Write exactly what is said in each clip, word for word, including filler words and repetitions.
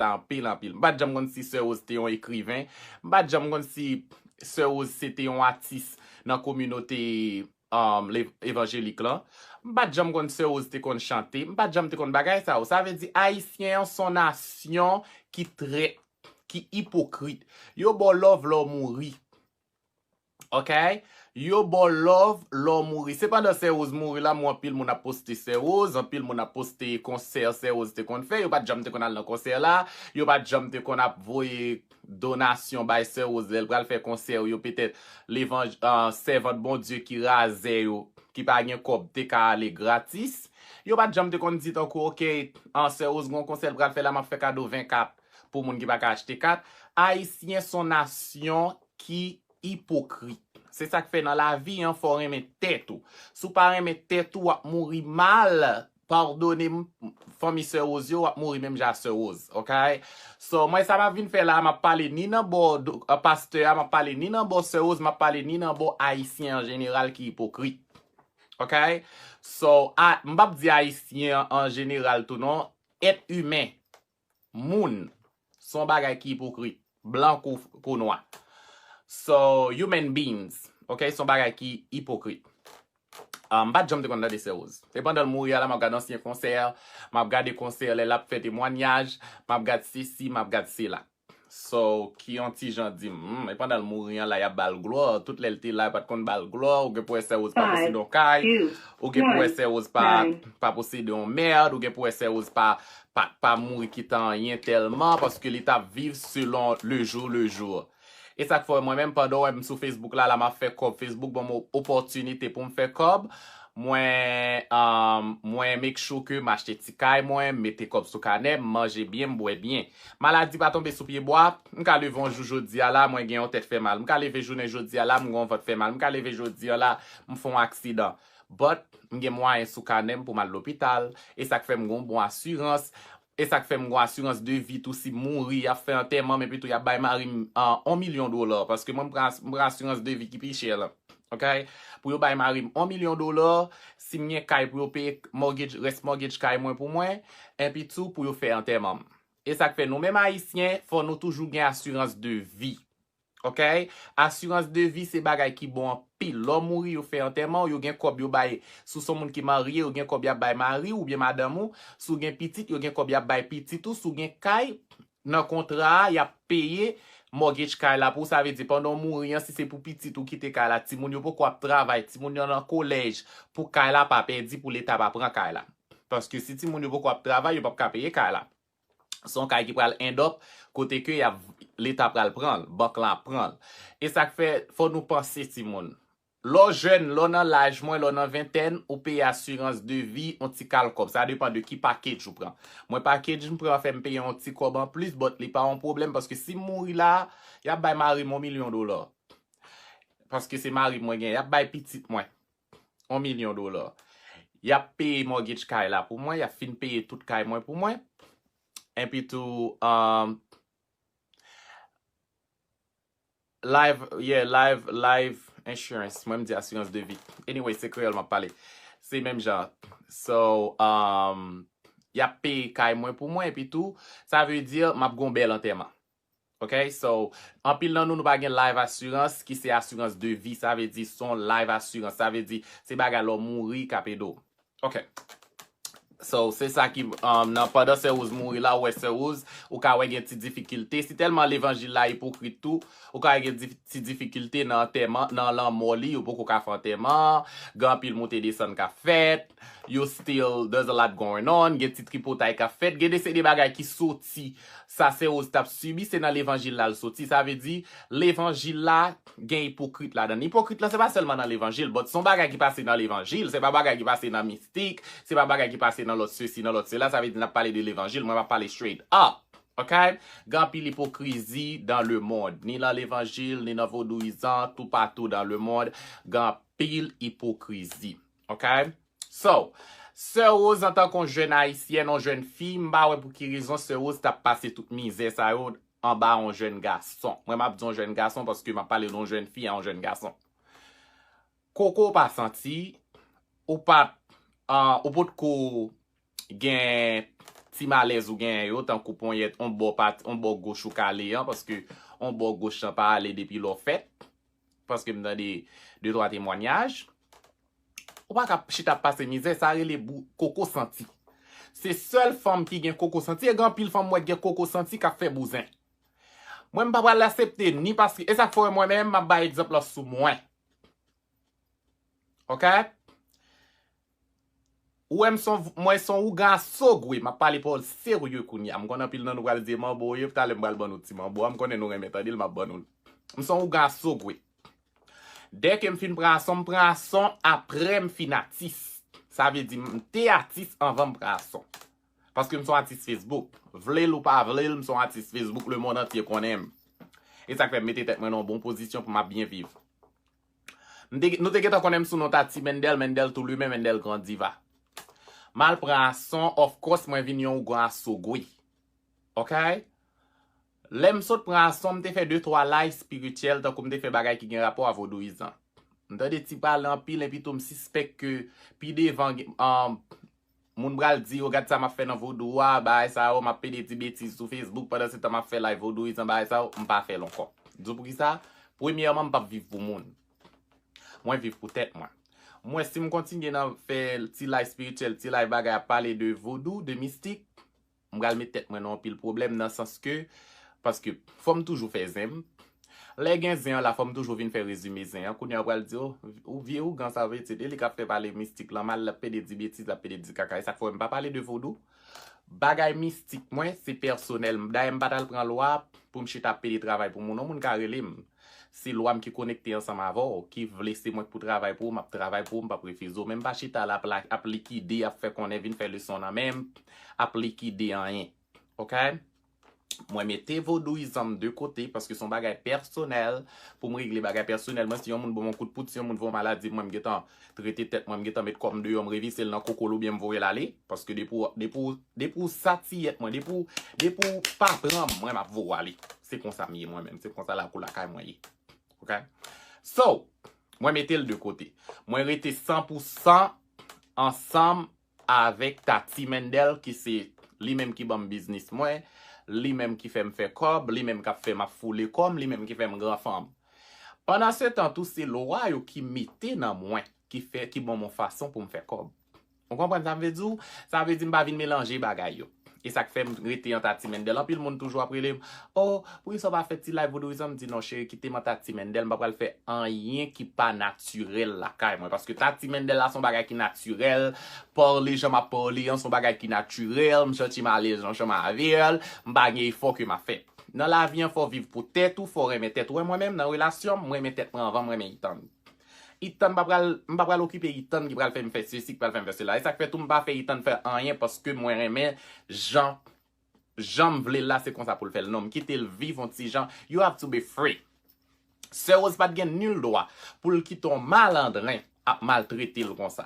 sa anpil, anpil. M pa t janm konn si Sè Rose te yon ekriven. M pa t janm konn si Sè Rose se te yon atis nan kominote um, lev- evanjelik lan. M pa t janm konn Sè Rose te konn chante. M pa t janm te konn bagay sa yo. Sa vle di, Ayisyen an se yon nasyon ki trèt, ki ipokrit. Yo ba w love lè w mouri. Ok? Yo ba w love lè w mouri. Se pandan Sè Rose mouri la, m wè anpil moun ap poste Sè Rose, anpil moun ap poste konsè Sè Rose te konn fè. Yo pa t janm te konn al nan konsè la. Yo pa t janm te konn ap voye donasyon bay Sè Rose lè l pral fè konsè yo. Petèt, levanj, ah, sèvant Bondye ki razè yo, ki pa gen kòb, te ka ale gratis. Yo pa t janm te konn di tankou, ok, ah, Sè Rose gen yon konsè l pral fè la, m ap fè kado ven kat pou moun ki pa ka achte kat. Ayisyen se yon nasyon ki ipokrit. Se sa k fè nan lavi an, fò w renmen tèt ou. Si w pa renmen tèt ou, w ap mouri mal. Padone m, fanmi Sè Rose yo, w ap mouri menm jan a Sè Rose, ok? So, mwen sa m ap vin fè la, m ap pale ni nan bò do- a pastè a, m ap pale ni nan bò Sè Rose, m ap pale ni nan bò Ayisyen an jeneral ki ipokrit. Ok? So, a, m p ap di Ayisyen an jeneral tou non. Èt imen, moun, se yon bagay ki ipokrit. Blan kou, kou nwa. So, human beings, ok? Se yon bagay ki ipokrit. Ah, m pa t janm te konn tande Sè Rose. E pandan l mouri a la, m ap gade ansyen konsè, m ap gade konsè lè l ap fè temwanyaj, m ap gade sesi, m ap gade sela. So, ki yon ti jan di m, hmm, e pandan l mouri an la, y ap ba l glwa. Tout lè l te la, yo pa t konn ba l glwa. Ou gen pou wè Sè Rose pa posede yon kay. Ou gen pou wè Sè Rose pa, pa posede yon mèd. Ou gen pou wè Sè Rose pa, pa, pa mouri kite anyen tèlman, paske li t ap viv selon le jour le jour. E sa k fè mwen menm, pandan w wè m sou Facebook la, la m ap fè kòb. Facebook ban m opòtinite pou m fè kòb. Mwen, um, mwen make sure ke m achte ti kay mwen, m mete kòb sou kanè, m manje byen, m bwè byen. Maladi pa tonbe sou pye bwa, m ka leve yon jou jodi a la, mwen gen yon tèt fè mal. M ka leve jounen jodi a la, m gen yon vant fè mal. M ka leve jodi a la, m fè yon aksidan. But, m gen mwayen sou kanè m pou m al lopital. E sa k fè m gen yon bon asirans. E sa k fè m gen asirans de vi tou, si m mouri, y ap fè antèman m, epi tou y ap bay mari m, ah, yon milyon dola. Paske mwen, m pran, m pran asirans de vi ki pi chè lan. Ok? Pou yo bay mari m yon milyon dola, si m gen kay pou yo peye mortgage, rès mortgage kay mwen pou mwen, epi tou pou yo fè antèman m. E sa k fè nou menm Ayisyen, fò nou toujou gen asirans de vi. Ok? Asirans de vi se bagay ki bon anpil. Lè w mouri, yo fè antèman w, yo gen kòb yo bay. Si w se yon moun ki marye, yo gen kòb y ap bay mari w oubyen madanm ou. Si w gen pitit, yo gen kòb y ap bay pitit ou. Si w gen kay, nan kontra a, y ap peye mortgage kay la pou w. Sa vle di, pandan w mouri an, si se pou pitit ou kite kay la, timoun yo poko ap travay, timoun yo nan kolèj, pou kay la pa pèdi, pou Leta pa pran kay la. Paske si timoun yo poko ap travay, yo p ap ka peye kay la. Se yon kay ki pral end up kote ke y ap, Leta pral pran l, bank lan ap pran l. E sa k fè, fò nou panse timoun. Lè w jèn, lè w nan laj mwen, lè w nan ventèn, ou peye asirans de vi, yon ti kal kòb. Sa depan de ki package ou pran. Mwen, package m pran fè m peye yon ti kòb anplis, but li pa yon pwoblèm, paske si m mouri la, y ap bay mari m yon milyon dola. Paske se mari m mwen gen, y ap bay pitit mwen yon milyon dola. Y ap peye mortgage kay la pou mwen, y ap fin peye tout kay mwen pou mwen. Epi tou, um, life, yeah, life, life insurance. Mwen, m di asirans de vi. Anyway, se kreyòl m ap pale. Se menm jan. So, um, y ap peye kay mwen pou mwen, epi tou, sa vle di, m ap gon bèl antèman. Ok? So, anpil nan nou, nou pa gen life assurance, ki se asirans de vi. Sa vle di, se yon life assurance. Sa vle di, se bagay lè w mouri k ap ede w. Ok. So, se sa ki, um, nan, pandan Sè Rose mouri la, ou wè Sè Rose, ou ka wè gen ti difikilte. Si tèlman levanjil la ipokrit tou, ou ka wè gen dif- ti difikilte nan antèman, nan lanmò li, yo poko ka fè antèman, gen anpil moute desann k ap fèt, yo still, there's a lot going on, gen ti tripotay k ap fèt, gen de se de bagay ki soti, sa Sè Rose t ap sibi, se nan levanjil la l soti, sa vle di, levanjil la gen ipokrit ladan l. Ipokrit la, se pa sèlman nan levanjil, but se yon bagay ki pase nan levanjil, se pa bagay ki pase nan mistik, se pa bagay ki pase nan lòt sesi, nan lòt sela, sa vle di n ap pale de levanjil, mwen m ap pale straight up. Ok? Gen anpil ipokrizi dans le monde. Ni nan levanjil, ni nan vodouyizan, toupatou dans le monde, gen anpil ipokrizi. Ok? So, Sè Rose, antanke yon jèn ayisyèn, yon jèn fi, m pa wè pou ki rezon Sè Rose t ap pase tout mizè sa yo anba yon jèn gason. Mwen, m ap di yon jèn gason paske m ap pale de yon jèn fi a yon jèn gason. Koko w pa santi, ou pa, ah, ou potko gen ti malèz ou genyen yo, tankou ponyèt, on bò pa, on bò goch ou kale an, paske on bò goch lan pa ale depi lè w fèt. Paske m tande de twa temwanyaj. Ou pa ka chita ap pase mizè, sa rele bou-, koko santi. Se sèl fanm ki gen koko santi, e gen anpil fanm m wè ki gen koko santi k ap fè bouzen. Mwen, m pa pral aksepte ni paske, e sa k fè w wè mwen menm, m ap bay egzanp lan sou mwen. Ok? Ou wè m son, mwen son ougan sogwe, m ap pale pawòl serye kounye a. M konnen anpil nan nou pral di e manbo w ye, talè m pral ban nou ti manbo a, m konnen nou renmen tande l, m ap ban nou l. M son ougan sogwe. Dèke m fin pran ason, m pran ason apre m fin atis. Sa vle di m te atis anvan m pran ason. Paske m son atis Facebook. Vle l ou pa vle l, m son atis Facebook, lemonn antye konnen m. E sa k fè m mete tèt mwen nan yon bon pozisyon pou m ap byen viv. M te, nou te gentan konnen m sou non Tati Mendel, Mendel Toulimen, Mendel Gran Diva. M al pran ason, of course, mwen vin yon ougan asogwe. Ok? Lè m sot pran ason, m te fè de twa live spirityèl, tankou m te fè bagay ki gen rapò a vodouyizan. M tande ti pale anpil, epi tou m sispèk ke pi devan, gen- um, moun pral di, yo gad sa m ap fè nan vodou a, bagay sa yo, m ap pede di betiz sou Facebook, pandan se tan m ap fè live vodouyizan, bagay sa yo, m pa fè l ankò. Di w poukisa? Premyèman, m p ap viv pou moun. Mwen viv pou tèt mwen. Mwen, si m kontinye nan fè ti live spirityèl, ti live bagay, ap pale de vodou, de mistik, m pral met tèt mwen nan anpil pwoblèm, nan sans ke, paske fò m toujou fè zen m. Lè gen zen an la, fò m toujou vin fè rezime zen an. Kounye a, yo pral di, "O, ou vye ougan sa vre, se de li k ap fè pale mistik lan mal, l ap pede di betiz, l ap pede di kaka." E sa k fè m pa pale de vodou. Bagay mistik mwen, se pèsonèl. Dayè, m pa t al pran lwa pou m chita ap pede travay pou moun. Yon moun ka rele m. Se lwa m ki konekte ansanm avè w, ki vle se mwen k pou travay pou ou, m ap travay pou ou, m p ap refize w. Men m pa chita la ap la, ap likide, ap fè konnen, vin fè leson nan men m, ap likide anyen. Ok? Mwen mete vodouyizan m de kote, paske se yon bagay pèsonèl, pou m regle bagay pèsonèl mwen. Si yon moun ban m yon kout poud, si yon moun voye yon maladi, mwen m gentan trete tèt mwen, m gentan met kò m deyò, m revise l nan kokol oubyen m voye l ale. Paske depi w, depi w, depi w satiyèt mwen, depi w, depi w pa pran m, mwen m ap voye w ale. Se konsa m ye mwen menm, se konsa lakou lakay mwen ye. Ok? So, mwen mete l de kote. Mwen rete san pou san ansanm avèk Tati Mendel, ki se li menm ki ban m biznis mwen, li menm ki fè m fè kòb, li menm k ap fè m ap foule kò m, li menm ki fè m gran fanm. Pandan se tan tou, se lwa yo ki mete nan mwen, ki fè, ki ban m yon fason pou m fè kòb. Ou konprann sa m vle di w? Sa vle di m pa vin melanje bagay yo. E sa k fè m rete an Tati Mendel. Anpil moun toujou ap rele m, "O, poukisa w pa fè ti live vodouyizan?" M di, "Non, cheri, kite m an Tati Mendel, m pa pral fè anyen ki pa natirèl lakay mwen." Paske Tati Mendel la, se yon bagay ki natirèl. Pale jan m ap pale an, se yon bagay ki natirèl. M santi m alèz ansanm avè l. M pa gen efò ke m ap fè. Nan lavi an, fò w viv pou tèt ou, fò w renmen tèt ou. Wè mwen menm, nan relasyon, m renmen tèt mwen anvan m renmen Ethan. Ethan pa pral, m pa pral okipe Ethan ki pral fè m fè sesi, ki pral fè m fè sela. E sa k fè tou m pa fè Ethan fè anyen paske mwen renmen jan, jan m vle l la, se konsa pou l fè l. Non, m kite l viv yon ti jan. You have to be free. Sè Rose pa t gen nil dwa pou l kite yon malandren ap maltrete l konsa.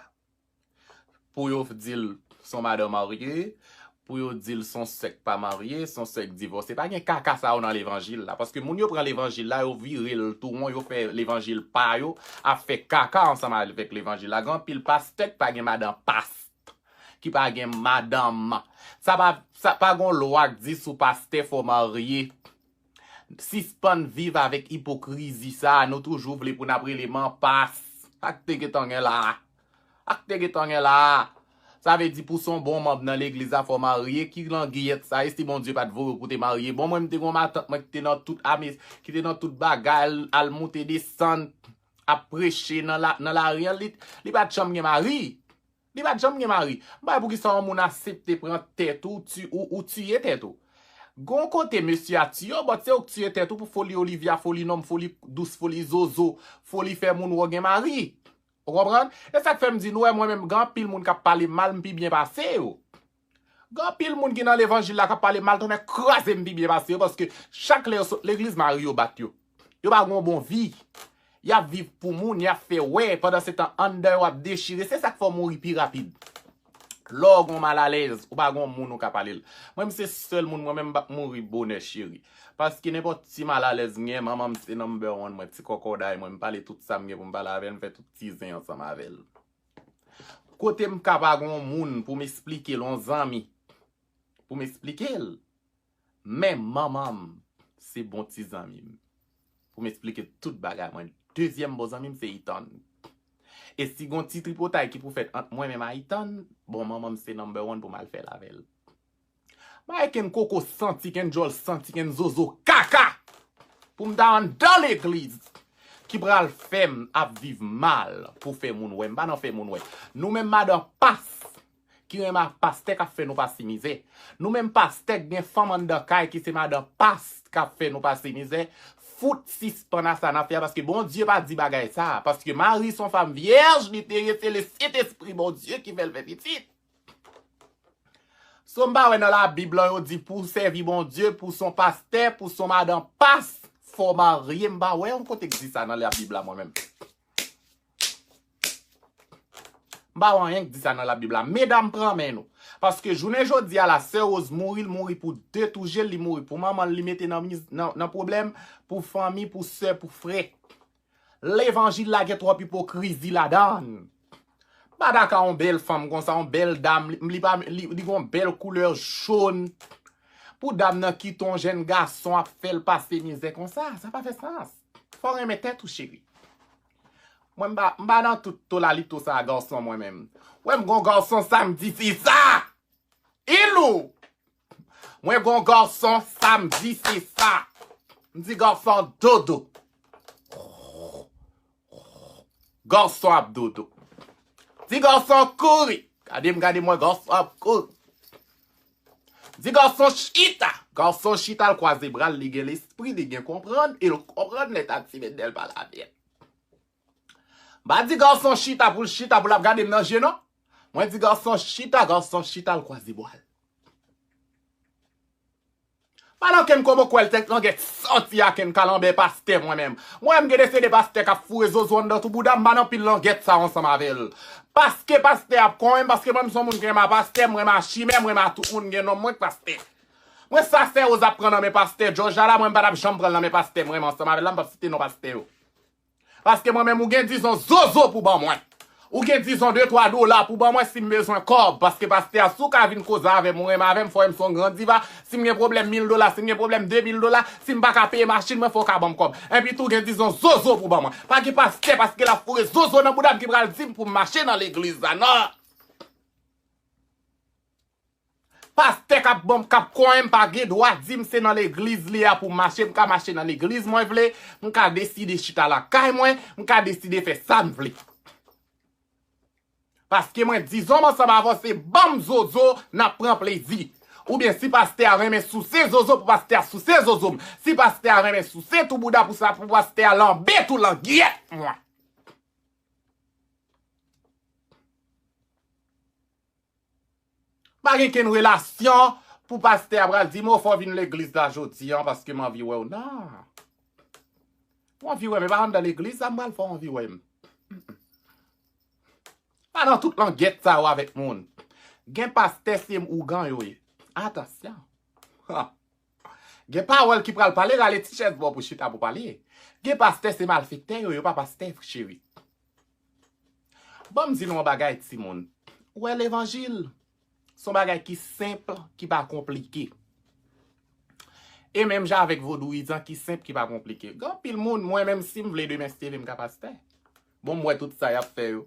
Pou yo di l se yon madanm marye, pou yo di l se yon sè k pa marye, se yon sè k divòse. Pa gen kaka sa yo nan levanjil la. Paske moun yo pran levanjil la, yo vire l tou won, yo fè levanjil pa yo, ap fè kaka ansanm avèk levanjil la. Gen anpil pastè k pa gen madanm, past, ki pa gen madanm. Sa pa, sa pa gon lwa k di si w pastè fò w marye. Sispann viv avèk ipokrizi sa a, nou toujou vle pou n ap rele m an pas. Sa k te gentan gen la a? Sa k te gentan gen la a? Sa vle di pou w se yon bon manm nan legliz la, fò w marye. Ki langiyèt sa ye? Si Bondye pa t voye w pou w te marye. Bon, mwen, m te gen yon matant mwen ki te nan tout ame-, ki te nan tout bagay, al, al moute desann, ap preche nan la, nan lari an, li, li pa t janm gen mari. Li pa t janm gen mari. M pa wè poukisa yon moun aksepte pran tèt ou, ti-, ou, ou tiye tèt ou. Gon kote mesye a tiye w, but se ou k tiye tèt ou pou foli Olivia, foli nonm, foli dous, foli zozo, foli fè moun wè w gen mari. Ou konprann? E sa k fè m di nou, wè mwen menm, gen anpil moun k ap pale m mal, m pi byen pase yo. Gen anpil moun ki nan levanjil la k ap pale m mal, tonnè kraze m pi byen pase yo, paske chak lè yo sot legliz, mari yo bat yo. Yo pa gen yon bon vi. Y ap viv pou moun, y ap fè wè, pandan se tan anndan yo ap dechire. Se sa k fè w mouri pi rapid. Lè w gen yon malalèz, ou pa gen yon moun ou ka pale l. Mwen, m se sèl moun, mwen menm, m p ap mouri bonè, cheri. Paske nenpòt ti malalèz m gen, manman m se number one mwen, ti kòkòday mwen, m pale tout sa m gen pou m pale avè l, m fè tout ti zen ansanm avè l. Kote m ka pa gen yon moun pou m esplike l, yon zanmi, pou m esplike l. Men manman m se bon ti zanmi m. Pou m esplike tout bagay mwen. Dezyèm bon zanmi m se Ethan. E si gon ti tripotay ki pou fèt ant mwen menm a Ethan, bon manman m se number one pou m al fè l avè l. Bay kenn koko santi, kenn djòl santi, kenn zozo kaka. Pou m ta anndan legliz ki pral fè m ap viv mal pou fè moun wè. M pa nan fè moun wè. Nou menm madan pas ki renmen ak pastè k ap fè nou pase mizè. Nou menm pastè k gen fanm anndan kay ki se madan pas k ap fè nou pase mizè. Fout sispann a sa n ap fè a paske Bondye pa di bagay sa. Paske Mari se yon fanm vyèj, li te rete le Sentespri Bondye ki fè l fè pitit. So m pa wè nan Labib lan yo di pou w sèvi Bondye, pou w se yon pastè, pou w se yon madan pas, fò w marye. M pa wè yon kote k di sa nan Labib la mwen menm. M pa wè anyen k di sa nan Labib la. Medam, pran men nou. Paske jounen jodi a la, sè Rose mouri, l mouri pou de tou je l, li mouri pou manman l, li mete nan, miz- nan, nan pwoblèm, pou fanmi, pou sè, pou frè. Levanjil la gen twòp ipokrizi ladan l. M pa dakò yon bèl fanm konsa, yon bèl dam, li, li pa, li, li gen yon bèl koulè jòn. Pou dam nan kite yon jèn gason ap fè l pase mizè konsa, sa pa fè sans. Fò w renmen tèt ou, cheri. Mwen, m pa, m pa nan tout tolalito sa a, gason mwen menm. Wè m gon gason samdi, se sa! Ilou! Mwen gon gason samdi, se sa. M di gason dodo. Gason ap dodo. Di gason kouri. Gade m, gade mwen, gason ap kouri. Di gason chita. Gason chita, l kwaze bra l, li gen lespri, li gen konprann, e l konprann lè ta ti met dèl pa lavyèt. M pa di gason chita pou l chita, pou l ap gade m nan je, non. Mwen di gason chita, gason chita, l kwaze bra l. Pa nan kenn kobo kwèl tèt langèt santi a kenn kalanbè pastè mwen menm. Mwen menm gen de se de pastè k ap foure zozo anndan tou bouda m, pa nan pil langèt sa ansanm avè l. Paske pastè ap konyen m, paske mwen m se yon moun ki renmen a pastè, m renmen a chimè, m renmen a tout moun gen nonm mwen k pastè. Mwen sa sè Rose ap pran nan men pastè George la, mwen m pa t ap janm pran l nan men pastè m renmen ansanm avè l la, m p ap site non pastè yo. Paske mwen menm ou gen dizon zozo pou ban mwen. Ou gen dizon de twa dola pou ban mwen si m bezwen kòb. Paske pastè a, si w ka vin koze avè m, ou renmen avè m, fò w wè m se yon gran diva. Si m gen pwoblèm mil dola, si m gen pwoblèm de mil dola, si m pa ka peye machin mwen, fò w ka ban m kòb. Enpi tou gen dizon zozo pou ban mwen. Pa gen pastè paske l ap foure zozo nan bouda m ki pral di m pou m mache nan legliz la, non. Pastè k ap ban m, k ap konyen m pa gen dwa di m se nan legliz li a pou m mache. M ka mache nan legliz mwen vle, m ka deside chita lakay mwen, m ka deside fè sa m vle. Paske mwen dizon m ansanm avè w se ban m zozo n ap pran plezi. Oubyen si pastè a renmen souse zozo pou pastè a souse zozo m. Si pastè a renmen souse tou bouda pou sa pou pastè a lanbe tou langyèt mwen. Pa gen kenn relasyon pou pastè a pral di m, o, fò w vin legliz la jodi a paske m anvi wè w. Non. M anvi wè m, e pa anndan legliz la m pral fè w anvi wè m. Pa nan tout langèt sa yo avèk moun. Gen pastè se ougan yo ye. Atansyon. Ha. Gen pawòl ki pral pale, rale ti chèz ba w pou chita pou pale. Gen pastè se malfektè yo, yo pa pastè, cheri. Ban m di nou yon bagay, timoun. Ou wè levanjil, se yon bagay ki senp, ki pa konplike. E menm jan avèk vodouyizan ki senp, ki pa konplike. Gen anpil moun, mwen menm si m vle demen si Dye vle m ka pastè. Bon, m wè tout sa y ap fè yo.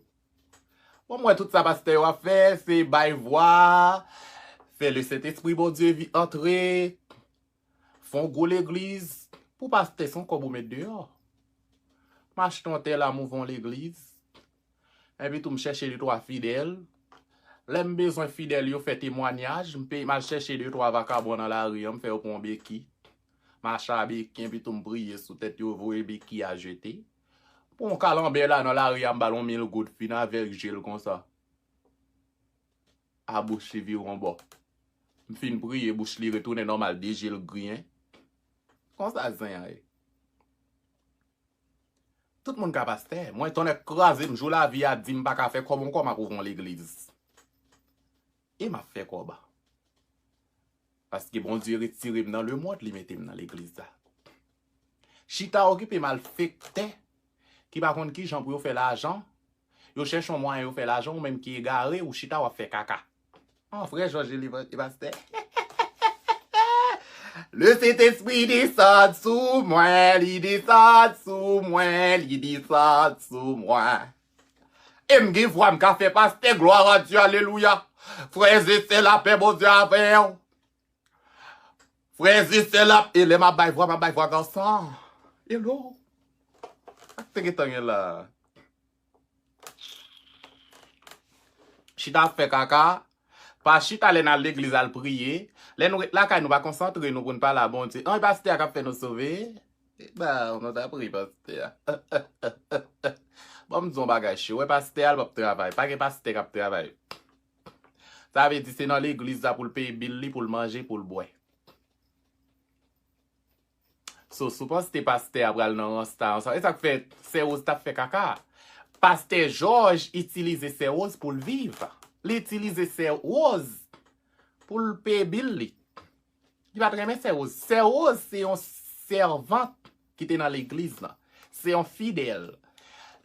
Bon, m wè tout sa pastè yo ap fè, se bay vwa, fè le Sentespri Bondye vi antre, fè yon gwo legliz. Pou pastè, se yon kòb ou met deyò. M achte yon tè la, m ouvè yon legliz. Enpi tou m chèche de twa fidèl. Lè m bezwen fidèl yo fè temwanyaj, m peye, m al chèche de twa vakabon nan lari an, m fè yo pran yon beki. M achte beki, enpi tou m priye sou tèt yo, voye beki a jete. Pou yon kalanbè la nan lari a, m ba l yon mil goud, fin avèk je l konsa. A bouch li vire yon bò. M fin priye, bouch li retounen nòmal, de je l griyen. Konsa zen an ye. Tout moun ka pastè. Mwen, tonnè kraze m, jou lavi a di m pa ka fè kòb ankò, m ap ouvri yon legliz. E m ap fè kòb. Paske Bondye retire m nan lemonn, li mete m nan legliz la. Chita okipe malfektè ki pa konn kijan pou yo fè lajan. Yo chèche yon mwayen yo fè lajan, ou menm ki egare, ou chita w ap fè kaka. An frè Jòj li pastè. Le Sentespri desann sou mwen, li desann sou mwen, li desann sou mwen. E m gen vwa m ka fè pastè, glwa a Dye, alelouya. Frè e sè, lapè Bondye avè w. Frè e sè, lap, e lè m ap bay vwa, m ap bay vwa gason. Hello. Sa k te gentan gen la? Chita ap fè kaka. Pa chita lè n al legliz al priye. Lè nou ret lakay nou pa konsantre nou pou n pale a Bondye. An, e pastè a k ap fè nou sove. E ba, nou ta priye pastè a. Bon, m di yon bagay cho. Wè pastè a, l p ap travay. Pa gen pastè k ap travay. Sa vle di se nan legliz la pou l peye bil li, pou l manje, pou l bwè. So, si w panse pastè a pral nan rasta ansanm, e sa k fè Sè Woz t ap fè kaka. Pastè Jòj itilize Sè Woz pou l viv. Li itilize Sè Woz pou l peye bil li. Li pa t renmen Sè Woz. Sè Woz se yon sèvant ki te nan legliz lan. Se yon fidèl.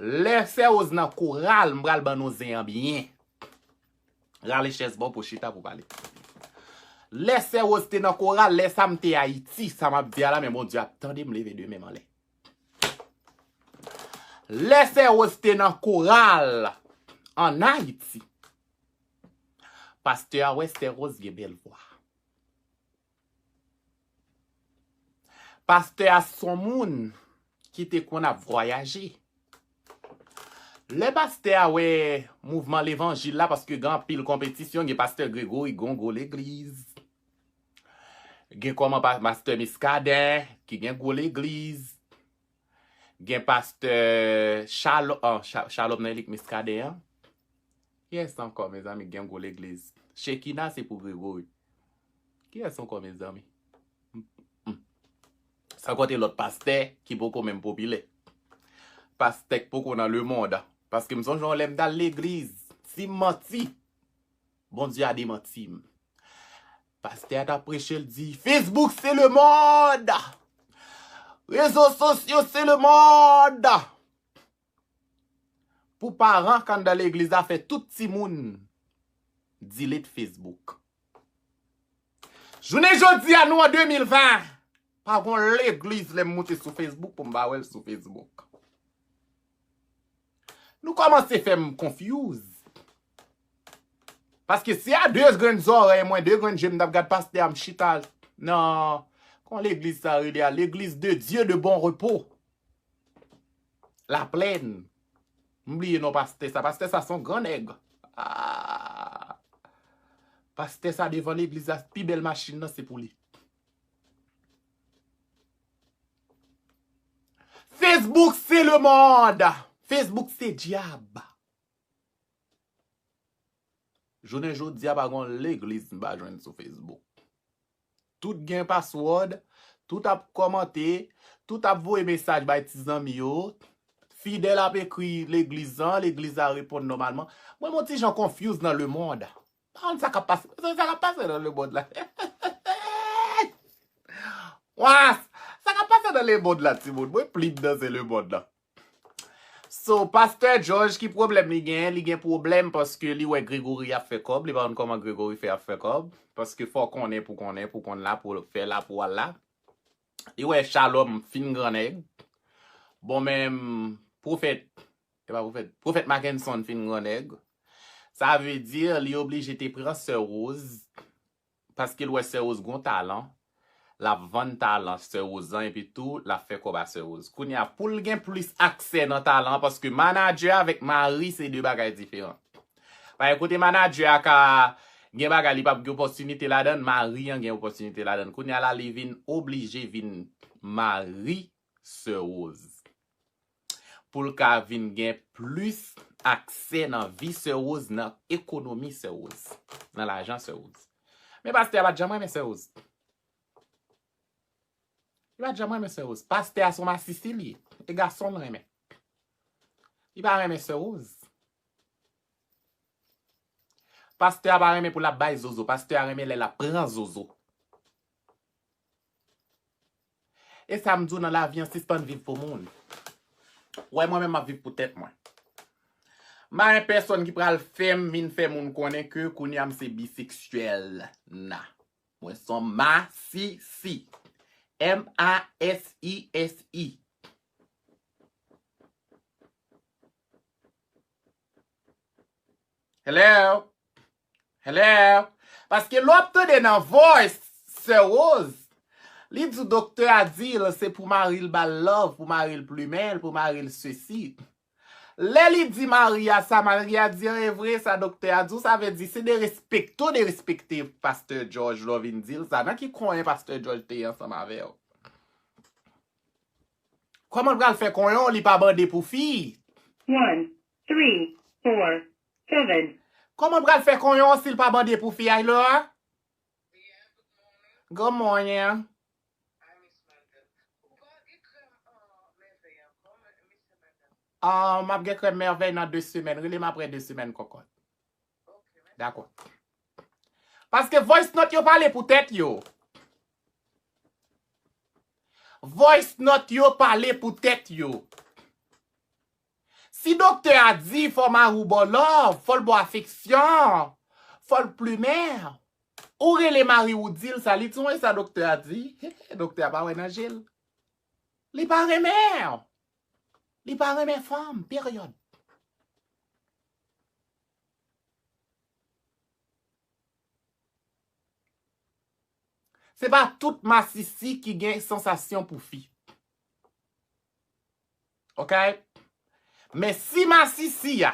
Lè Sè Woz nan koral, m pral ban nou zen an byen. Rale chèz ba w pou chita pou pale. Lè Sè Woz te nan koral, lè sa m te Ayiti, sa m ap di a la, men Bondye ap tande m leve de men m anlè. Lè Sè Woz te nan koral ann Ayiti, pastè a wè Sè Woz gen bèl vwa. Pastè a se yon moun ki te konn ap vwayaje. Lè pastè a wè mouvman levanjil la, paske gen anpil konpetisyon, gen pastè Gregory ki gen yon gwo legliz. Gen kòman pa-, pastè Miskaden ki gen gwo legliz. Gen pastè Shalom, ah, Sha-, Shalom nan elik Miskaden an. Kiyès ankò, mezanmi, ki gen gwo legliz? Shekina se pou Gregory. Kiyès ankò, mezanmi? Mm, mm. San konte lòt pastè ki poko menm popilè. Pastè k poko nan lemonn. Paske m sonje yon lè m t al legliz. Si m manti, Bondye a demanti m. Pastè a t ap preche, l di, Facebook se lemonn! Rezo sosyo se lemonn! Pou paran k anndan legliz la fè tout timoun delete Facebook. Jounen jodi a, nou an de mil ven, pa gon legliz lè m moute sou Facebook pou m pa wè l sou Facebook. Nou kòmanse fè m confuse. Paske si a de grenn zòrèy mwen, de grenn je m t ap gad pastè a, m chita nan, kòman legliz sa rele a? L'église de Dieu de Bon Repos. Laplèn. M bliye non pastè sa. Pastè sa se yon gran nèg. Ah. Pastè sa devan legliz la, pi bèl machin nan se pou li. Facebook se lemonn. Facebook se dyab. Jounen jodi a pa gon legliz m pa jwenn sou Facebook. Tout gen password, tout ap kòmante, tout ap voye mesaj bay ti zanmi yo. Fidèl ap ekri legliz lan, legliz la reponn nòmalman. Mwen, m on ti jan confuse nan lemonn. Pa konn sa k ap pase, sa k ap pase nan lemonn la. Wa, sa k ap pase nan lemonn la, timoun? Mwen plim nan se lemonn la. So, pastè George, ki pwoblèm li genyen? Li gen pwoblèm paske li wè Gregory ap fè kòb, li pa konn kòman Gregory fè ap fè kòb, paske fò konnen pou konnen, pou konn la, pou fè la, pou al la. Li wè Shalom fin gran nèg. Bon, men, pwofèt, e pa pwofèt, pwofèt Mackenson fin gran nèg. Sa vle di, li oblije te pran sè Rose, paske l wè sè Rose gon talan, l ap vann talan sè Rose lan, epi tou, l ap fè kòb a sè Rose. Kounye a, pou l gen plis aksè nan talan, paske manadjè avèk mari se de bagay diferan. Paske kote manadjè a ka gen bagay li p ap gen opòtinite ladan l, mari an gen opòtinite ladan l. Kounye a la, li vin oblije vin mari sè Rose. Pou l ka vin gen plis aksè nan vi sè Rose, nan ekonomi sè Rose, nan lajan sè Rose. Men pastè a pa t janm renmen sè Rose. Li pa t janm renmen sè Rose. Pastè a se yon masisi li ye. E gason l renmen. Li pa renmen sè Rose. Pastè a pa renmen pou l ap bay zozo. Pastè a renmen lè l ap pran zozo. E sa m di w nan lavi an, sispann viv pou moun. Wè, mwen menm m ap viv pou tèt mwen. M pa gen pèsonn ki pral fè m vin fè moun konnen ke kounye a m se biseksyèl. Na. Mwen se yon masisi. M A S I S I. Hello? Hello? Paske lè w ap tande nan voice Sè Rose, li di doktè a di l se pou mari l ba l love, pou mari l plimen l, pou mari l sesi. Lè li di mari a sa, mari a di an e vre sa doktè a di w, sa vle di se derespekte w derespekte pastè George lè w vin di l sa. Nan ki konyen pastè George te ye ansanm avè w? Kòman l pral fè konyen w li pa bande pou fi? One, three, four, seven. Kòman l pral fè konyen w si l pa bande pou fi a, Laura? Good morning. Ah, m ap gen krèm mèvèy nan de semèn. Rele m apre de semèn, kòkòt. Dakò. Paske voice note yo pale pou tèt yo. Voice note yo pale pou tèt yo. Si doktè a di fò mari w ba w love, fò l ba w afeksyon, fò l plimen w, ou rele mari w ou di l sa, li di w e sa doktè a di, doktè a pa wè nan je l. Li pa renmen w. Li pa renmen fanm, peryòd. Se pa tout masisi ki gen sansasyon pou fi. Ok? Men si masisi a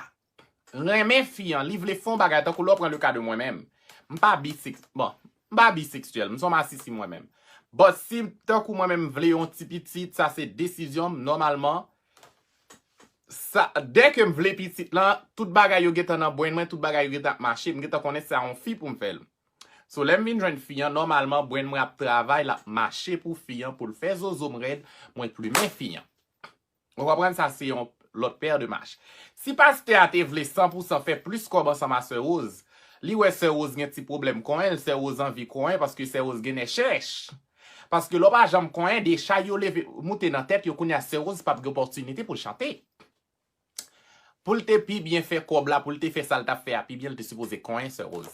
renmen fi an, li vle fè yon bagay, tankou lè w pran le ka de mwen menm. M pa bisex-, bon, m pa biseksyèl, m se yon masisi mwen menm. But si tankou mwen menm m vle yon ti pitit, sa se desizyon m, nòmalman, sa, dè ke m vle pitit lan, tout bagay yo gentan nan brenn mwen, tout bagay yo gentan ap mache, m gentan konnen se a yon fi pou m fè l. So, lè m vin jwenn fi an, nòmalman, brenn mwen ap travay, l ap mache pou fi an, pou l fè zozo m rèd, mwen plimen fi an. Ou konprann sa, se yon lòt pè de mach. Si pastè a te vle san pou san fè plis kòb ansanm a Sè Rose, li wè Sè Rose gen ti pwoblèm konyen l, Sè Rose anvi konyen paske Sè Rose gen nè chèch. Paske lè w pa janm konyen, de chay yo leve, moute nan tèt yo, kounye a Sè Rose p ap gen opòtinite pou l chante. Pou l te pi byen fè kòb la, pou l te fè sa l t ap fè a pi byen, l te sipoze konyen Sè Rose.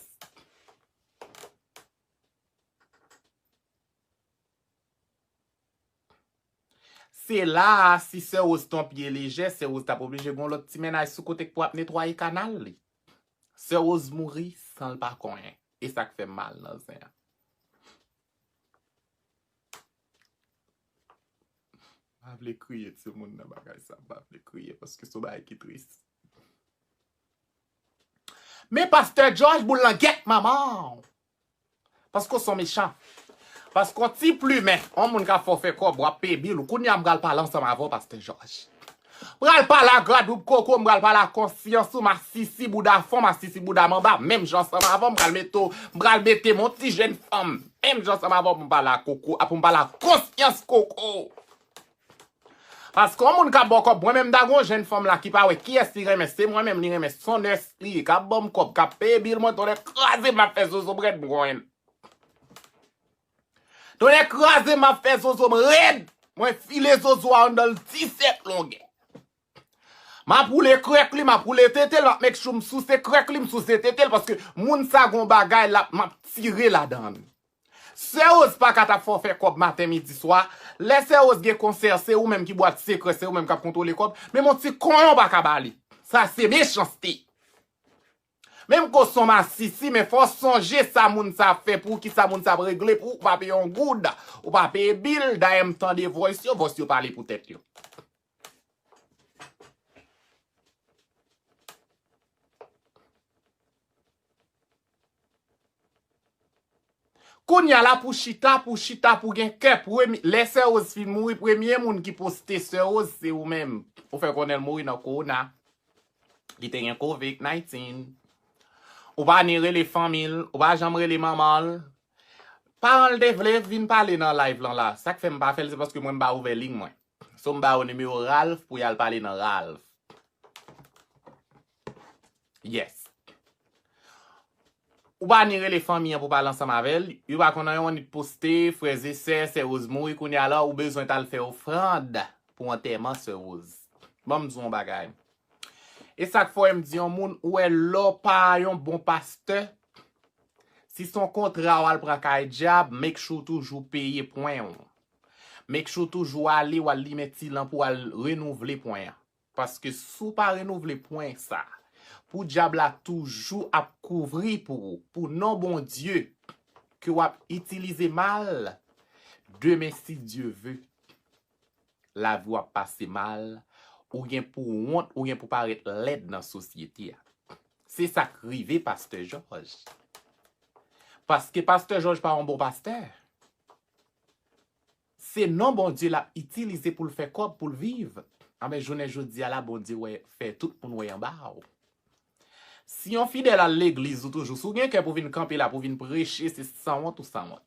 Se la a, si Sè Rose te yon pye lejè, Sè Rose t ap oblije gen yon lòt ti mennaj sou kote k pou ap netwaye kanal li. Sè Rose mouri san l pa konyen. E sa k fè m mal nan zen an. M pa vle kriye, timoun, nan bagay sa. M pa vle kriye, paske se yon bagay ki tris. Men pastè George, boul langèt manman w. Paske w se yon mechan. Paske w ti plimen, yon moun ka fè w fè kòb, w ap peye bil ou. Kounye a m pral pale ansanm avè w, pastè George. M pral pale a gradwoup koko, m pral pale a konsyans ou, masisi bouda fon, masisi bouda manba, menm jan ansanm avè w, m pral mete w, m pral mete m yon ti jèn fanm, menm jan ansanm avè w pou m pale a koko, pou m pale a konsyans koko. Paske yon moun k ap ba w kòb, mwen menm m ta gen yon jèn fanm la ki pa wè kiyès li renmen, se mwen menm li renmen, se yon nès li ye, k ap ban m kòb, k ap peye bil mwen, tonnè kraze m ap fè zozo m rèd m konyen l. Tonnè kraze m ap fè zozo m rèd, mwen file zozo a anndan l disèt longè. M ap woule krèk li, m ap woule tete l, m ap make sure m souse krèk li, m souse tete l, paske moun sa gon bagay l ap, m ap tire ladan l. Sè Rose pa ka t ap fè w fè kòb maten, midi, swa. Lè Sè Rose gen konsè, se ou menm ki bwat sekrè, se ou menm k ap kontwole kòb. Menm yon ti konyen w pa ka ba li. Sa se mechanste. Menm ke w se yon masisi, men fò w sonje sa moun sa ap fè pou ou, kisa moun sa ap regle pou ou, ou pa peye yon goud, ou pa peye bil, dayè m tande voice yo, voice yo pale pou tèt yo. Kounye a la pou chita, pou chita, pou gen kè, premye, lè Sè Rose fin mouri, premye moun ki poste Sè Rose, se ou menm. Ou fè konnen l mouri nan kowona. Li te gen covid nineteen. Ou pa ni rele fanmi l, ou pa janm rele manman l. Paran l te vle vin pale nan live lan la. Sa k fè m pa fè l, se paske mwen m pa ouvè liy mwen. So m ba yo nimewo Ralph pou y al pale nan Ralph. Yes. Ou pa ni rele fanmi an pou pale ansanm avè l. Yo pa konn anyen, w annik poste, frè e sè, Sè Rose mouri, kounye a la, ou bezwen t al fè ofrann pou antèman Sè Rose. Ban m di w yon bagay. E sa k fè m di yon moun, ou wè lè w pa yon bon pastè, Si se yon kontra w al pran kay dyab, make sure w toujou peye pwen w. Make sure w toujou ale, w al limen ti lanp ou, w al renouvle pwen an. Paske si w pa renouvle pwen sa, pou dyab la toujou ap kouvri pou ou, pou non Bondye ke w ap itilize mal, demen, si Dye ve, lavi w ap pase mal, ou gen pou wont, ou gen pou parèt lèd nan sosyete a. Se sa k rive pastè Jòj. Paske pastè Jòj pa yon bon pastè. Se non Bondye l ap itilize pou l fè kòb, pou l viv. Anben, jounen jodi a la, Bondye wè, fè tout moun wè anba w. Si yon fidèl al legliz ou toujou, si w gen kè pou vin kanpe la, pou vin preche, se sanwont ou sanwont.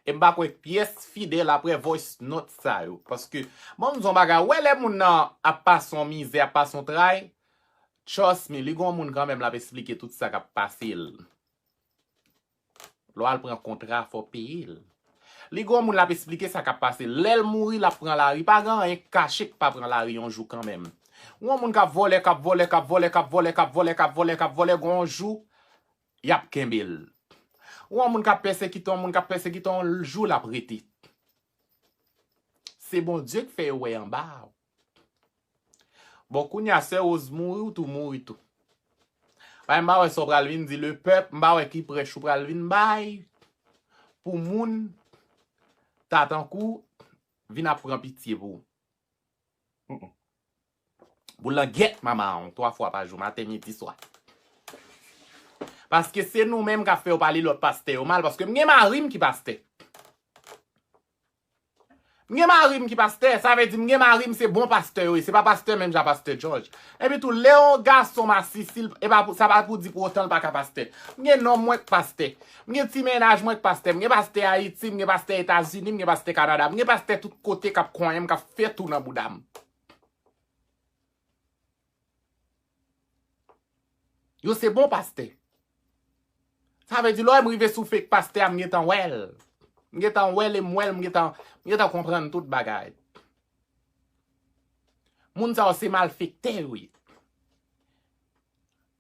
E m pa kwè pyès fidèl apre voice note sa yo. Paske, bon, m di yon bagay, w wè lè moun nan ap pase yon mizè, ap pase yon tray, trust me, li gon moun kanmenm l ap esplike tout sa k ap pase l. Lè w al pran kontra, fò w peye l. Li gon moun l ap esplike sa k ap pase l. Lè l mouri, l ap pran lari. Pa gen anyen k kache k pa pran lari yon jou kanmenm. Yon moun k ap vòlè, k ap vòlè, k ap vòlè, k ap vòlè, k ap vòlè, k ap vòlè, k ap vòlè, gon yon jou, y ap kenbe l. Ou yon moun k ap pèsekite, yon moun k ap pèsekite, yon jou l ap rete. Se Bondye k fè yo wè anba w. Bon, kounye a, sè Rose mouri, ou tou mouri tou. Bay, m pa wè sa w pral vin di le pèp, m pa wè ki prèch ou pral vin bay pou moun ta tankou vin ap pran pitye pou ou. Mm-mm. Boulangyèt manman w, twa fwa pa jou, maten, midi, swa. Paske se nou menm k ap fè yo pale lòt pastè yo mal, paske m gen mari m ki pastè. M gen mari m ki pastè, sa vle di m gen mari m se bon pastè yo ye, se pa pastè menm jan pastè Jòj. Epi tou, lè yon gason masisi, l, e pa pou, sa pa pou di pou otan l pa ka pastè. M gen nonm mwen k pastè. M gen ti mennaj mwen k pastè. M gen pastè Ayiti, m gen pastè Etazini, m gen pastè Kanada. M gen pastè tout kote k ap konyen m, k ap fè tou nan bouda m. Yo se bon pastè. Sa vle di, lè w wè m rive sou fake pastè a, m gentan wè l. M gentan wè l e m wè l, m gentan, m gentan konprann tout bagay. Moun sa yo se malfektè yo ye.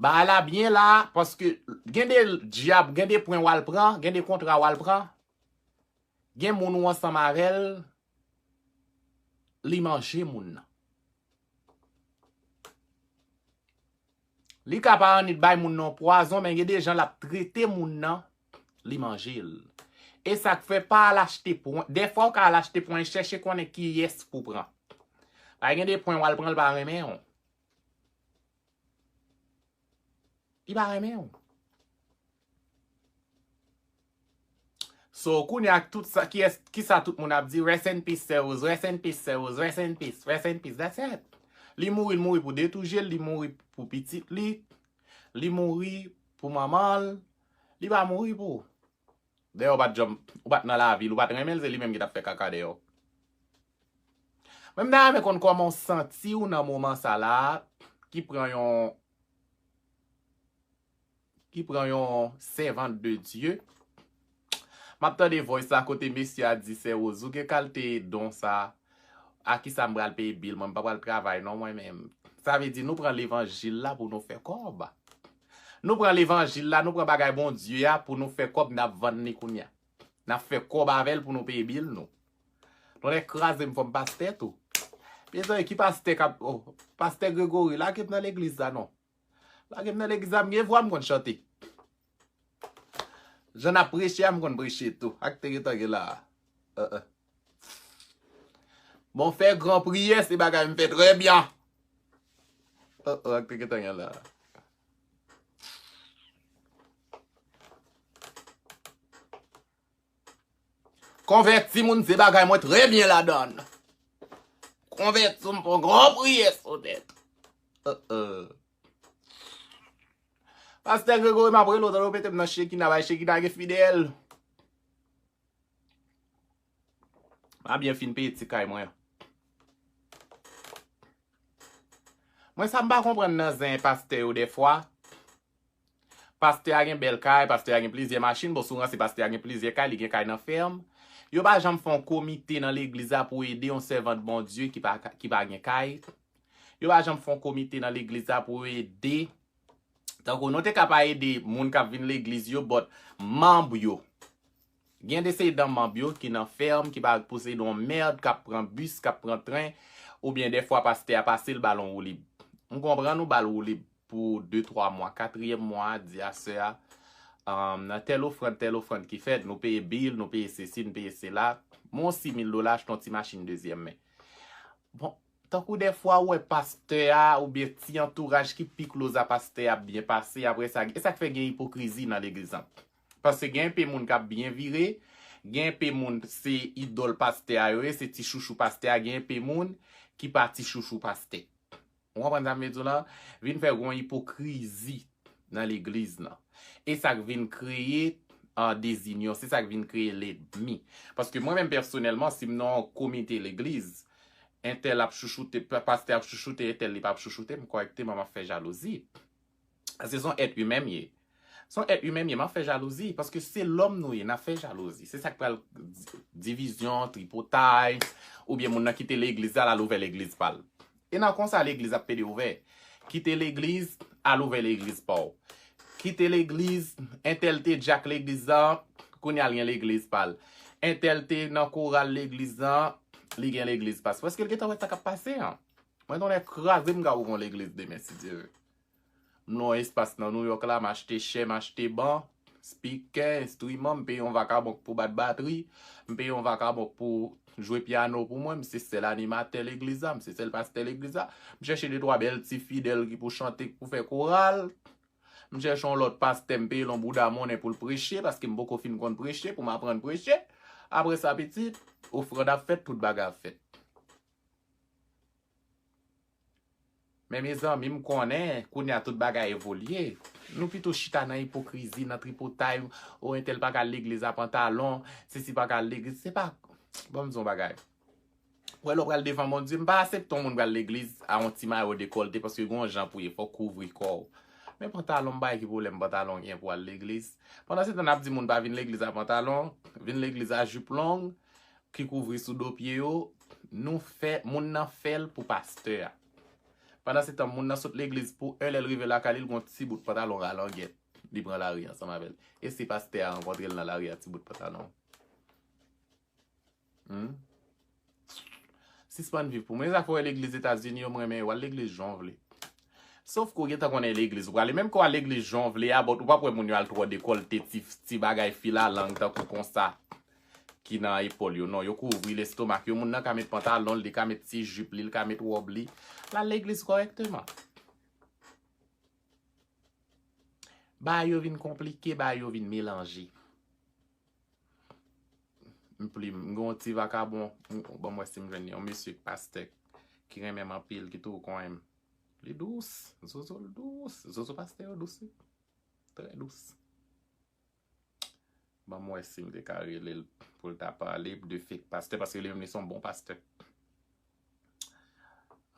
Bagay la byen la, paske gen de dyab, gen de pwen w al pran, gen de kontra w al pran, gen moun ou ansanm avè l, li manje moun nan. Li ka pa annik bay moun nan pwazon, men gen de jan l ap trete moun nan, li manje l. E sa k fè pa al achte pwen, dèfwa w ka al achte pwen, chèche konnen kiyès pou pran. Paske gen de pwen w al pran, l pa renmen w. Li pa renmen w. So, kounye a tout sa, kiyès, kisa tout moun ap di, rest in peace, Sè Rose, rest in peace, Sè Rose, rest in peace, rest in peace, that's it. Li mouri, l mouri pou detouje l, li mouri pou pitit li, li mouri pou manman l, li pa mouri pou ou. Dayè, ou pa t janm, ou pa t nan lavi l, ou pa t renmen l, se li menm ki t ap fè kaka dèyè w. Mwen, m ta renmen konn kòman w santi w nan moman sa la, ki pran yon, ki pran yon sèvant de Dye. M ap tande voice la kote mesye a di, Sè Rose, ou gen kalte don sa, a kisa m pral peye bil mwen, m pa pral travay non mwen menm. Sa vle di nou pran levanjil la pou nou fè kòb. Nou pran levanjil la, nou pran bagay Bondye a pou nou fè kòb, n ap vann li kounye a. N ap fè kòb avè l pou nou peye bil nou. Tonnè kraze m, fò m pastè tou. Mezanmi, ki pastè k ap, oh, pastè Gregory, lage m nan legliz la non. Lage m nan legliz la, m gen vwa m konn chante. Jan n ap preche a, m konn preche tou. Ak te gentan gen la a. Uh, uh. Bon, fè gran priyè, se bagay m fè trè byen. Uh, uh, ak te gentan gen la a. Konvèti moun, se bagay mwen trè byen ladann. Konvèti m, fè yon gran priyè sou tèt. Uh, uh. Pastè Gregory, m ap rele w, tande w mete m nan Shekina, bay Shekina gen fidèl. M a byen fin peye ti kay mwen. Mwen sa m pa konprann nan zen pastè yo dèfwa. Pastè a gen bèl kay, pastè a gen plizyè machin, bon, si w ranse pastè a gen plizyè kay, li gen kay nan fèm. Yo pa janm fè yon komite nan legliz la pou ede yon sèvant Bondye ki pa, ki pa gen kay. Yo pa janm fè yon komite nan legliz la pou ede Tankou nou te ka pa ede moun k ap vin legliz yo, but manm yo. Gen de seri de manm yo ki nan fèm, ki pa posede yon mèd, k ap pran bis, k ap pran tren, oubyen dèfwa pastè a pase l ba l yon woulib. M konprann ou ba l woulib pou de, twa mwa, katriyèm mwa a, di a sè a, um, nan tèl ofrann, tèl ofrann ki fèt, nou peye bil, nou peye sesi, nou peye sela, m yon sis mil dola, achte yon ti machin dezyèm men. Bon, tankou dèfwa ou wè pastè a oubyen ti antouraj ki pi close a pastè a ap byen pase, apre sa, e sa k fè gen ipokrizi nan legliz lan. Paske gen enpe moun k ap byen vire, gen enpe moun se idòl pastè a yo ye, se ti chouchou pastè a, gen enpe moun ki pa ti chouchou pastè. Ou konprann sa m vle di w la? Vin fè gon ipokrizi nan legliz lan. E sa k vin kreye, ah, dezinyon, se sa k vin kreye lènmi. Paske mwen menm pèsonèlman, si m nan yon komite legliz, entèl ap chouchoute, pa-, pastè ap chouchoute, entèl li p ap chouchoute m, kòrèkteman m ap fè jalouzi. Paske se yon èt imen m ye. Se yon èt imen m ye, m ap fè jalouzi, paske se lòm nou ye, n ap fè jalouzi. Se sa k pral di-, divizyon, tripotay, oubyen moun nan kite legliz la, l al ouvè legliz pa l. E nan konsa legliz ap pede ouvè. Kite legliz, al ouvè legliz pa w. Kite legliz, entèl te dyak legliz la, kounye a l gen legliz pa l. Entèl te nan koral legliz la, li gen legliz pa l. Paske l gentan wè sa k ap pase an. Mwen, tonnè kraze m, m ka ouvri yon legliz demen, si Dye vle. M nan yon espas nan Nouyòk la, m achte chè, m achte ban, spikè, enstriman, m peye yon vakabon pou bat batri, m peye yon vakabon pou jwe pyano pou mwen, m se sèl animatè legliz la, m se sèl pastè legliz la. M chèche de twa bèl ti fidèl ki pou chante, ki pou fè koral. M chèche yon lòt pastè, m peye l yon bouda monnen pou l preche, paske m poko fin konn preche, pou m aprann preche. Apre sa, pitit, ofrann ap fèt, tout bagay ap fèt. Men mezanmi, m konnen kounye a tout bagay evolye. Nou pito chita nan ipokrizi, nan tripotay, o entèl pa ka al legliz a pantalon, sesi pa ka al legliz, se pa, ban m di yon bagay. Ou wè lè w pral devan Bondye, m pa asepte yon moun pral legliz a yon ti mayo dekòlte paske gen yon jan pou ye, fò w kouvri kò w. Men pantalon, m pa wè ki pwoblèm pantalon gen pou al legliz. Pandan se tan n ap di moun pa vin legliz a pantalon, vin legliz a jip long, ki kouvri sou do pye yo, nou fè, moun nan fè l pou pastè a. Pandan se tan, moun nan sot legliz pou en lè l rive lakay li, l gon ti bout pantalon ralangèt. Li pran lari ansanm avè l. E si pastè a rankontre l nan lari a ti bout pantalon? Hmm? Sispann viv pou mwen. E sa fè w wè legliz Etazini yo, m renmen yo. Al legliz jan w vle. Sof ke w gentan konnen legliz ou prale. Menm ke w al legliz jan w vle a, but ou p ap wè moun yo al twò dekòlte ti, ti bagay filalang tankou konsa ki nan epòl yo. Non, yo kouvri lestomak yo. Moun nan ka met pantalon l, li ka met ti jip li, li ka met wòb li. L al legliz kòrèkteman. Bagay yo vin konplike, bagay yo vin melanje. M pli, m gen yon ti vakabon, m, ban m wè si m jwenn li, yon mesye pastè ki renmen m anpil, ki tou konyen m. Li dous, zozo l dous, zozo pastè yo dous, wi. Trè dous. Ban m wè si m te ka rele l pou l ta pale de fake pastè, paske li menm li se yon bon pastè.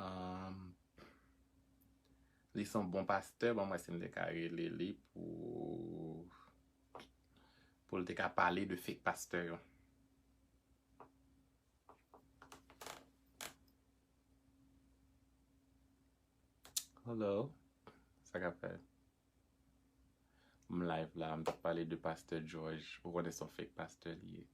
Ahn, li se yon bon pastè, ban m wè si m te ka rele li pou, pou l te ka pale de fake pastè yo. Hello. Sa k ap fèt? M live la, m t ap pale de pastè George. Ou konnen se yon fake pastè li ye.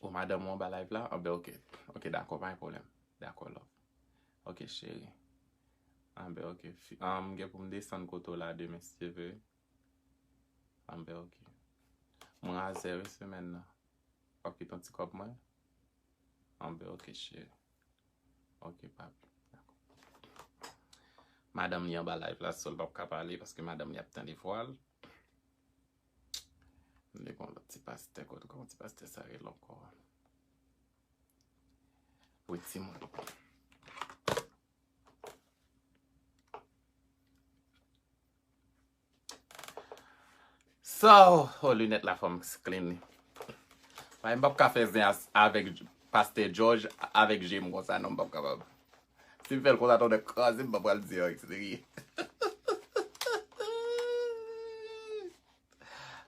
O, madanm ou anba live la? Anben, ok. Ok, dakò, pa gen pwoblèm. Dakò, love. Ok, cheri. Anben, ok. Fi-, ah, m gen pou m desann kote w la demen, si Dye vle. Anben, ok. Mwen razè, wi, semèn nan. W ap kite yon ti kòb mwen? Anben, ok, cheri. Ok, papi. Dakò. Madanm li anba live la, so l p ap ka pale paske madanm li ap tande vwa l. M te gon lòt ti pastè, kote, kòman ti pastè sa rele ankò? Wi, timoun. So, oh, linèt la fò m clean li. Paske m p ap ka fè zen as-, avèk pastè George, avèk je m konsa, non, m p ap kapab. Si m fè l konsa, tonnè kraze m, m pa pral di anyen serye.